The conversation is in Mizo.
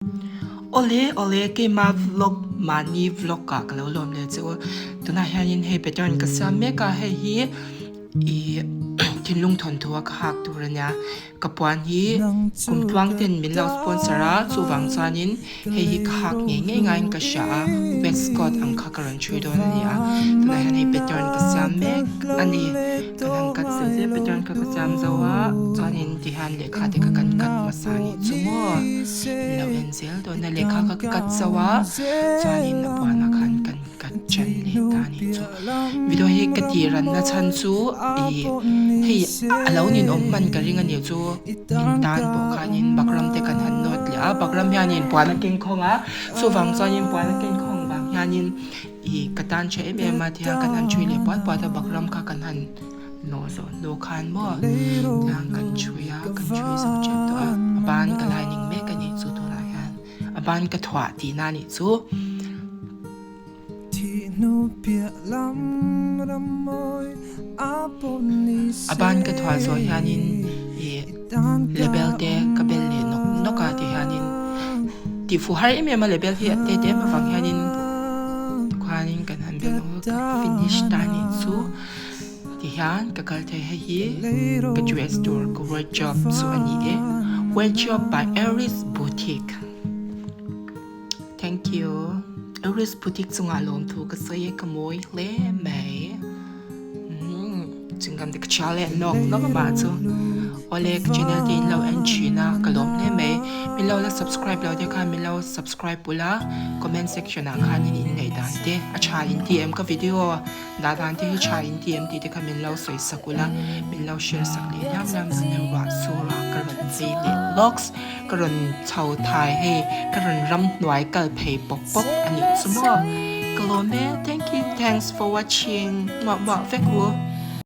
Awle awle keima vlog mahni vlog ah ka lo lawm leh che u tunah hianin hei pattern ka siam mek a hei hi ih thinlung thawnthu a ka hak tur a nia ka puan hi kum tluang ten min lo sponsor a chuvang chuanin hei hi ka hak ngei ngei ngaiin ka hria a waistcoat ang kha ka rawn chhui dawn a ni a tunah hian hei pattern ka siam mek a ni kan han cut zel zel pattern kha ka siam zo a chuanin tihian lehkha te kha kan cut hmasa a nih chu maw min lo en zel dawn a lehkha kha ka cut zo a chuanin a puanah khan kan cut ṭan leh ta a nih chu video hi ka tih ranna chhan chu ih hei a lo ninawm hman ka ring a nih chu in tan pawh khanin Bakram te kan han nawt leh a Bakram hianin puan a keng khawng a chuvang chuanin puan a keng khawng vang hianin ih ka tan tha em em a tihian kan han ṭhui leh puat puat a Bakram kha kan han nawh zawh hnu khan maw tihian kan ṭhui a kan ṭhui zo ṭep tawh a a ban ka lining mek a nih chu tunah hian a ban ka thuah tihna a nih chu. A ban ka thuah zawh hianin ih lebel te ka bel leh nawk nawk a ti hianin tih fuh har em em a lebel hi a te te em avang hianin khuanin kan han bel nawk a ka finish ta anih chu ti hian ka kal thei hei hi ka dress tur ka wardrobe chu a ni e wardrobe by Aries Boutique. Thank you. Aries Boutique chungah lawmthu ka sawi e ka mawi hle mai. Chingam te ka chhia leh nawk nawk a mah chu. Awle ka channel te in lo en thin a ka lawm hle mai. Min lo la subscribe lo te khan min lo subscribe ula comment section ah khan in inngaih dan te a tha in ti em ka video Dah dan te hi tha in ti em tih te kha min lo sawi sak ula, min lo share sak leh liam liam dan e ruah sur a ka rawn chei leh lawks, ka rawn chho thai hei ka rawn ramhnuai kal phei pawp pawp a nih chu maw. Ka lawm e, thank you, thanks for watching muah muah vek u.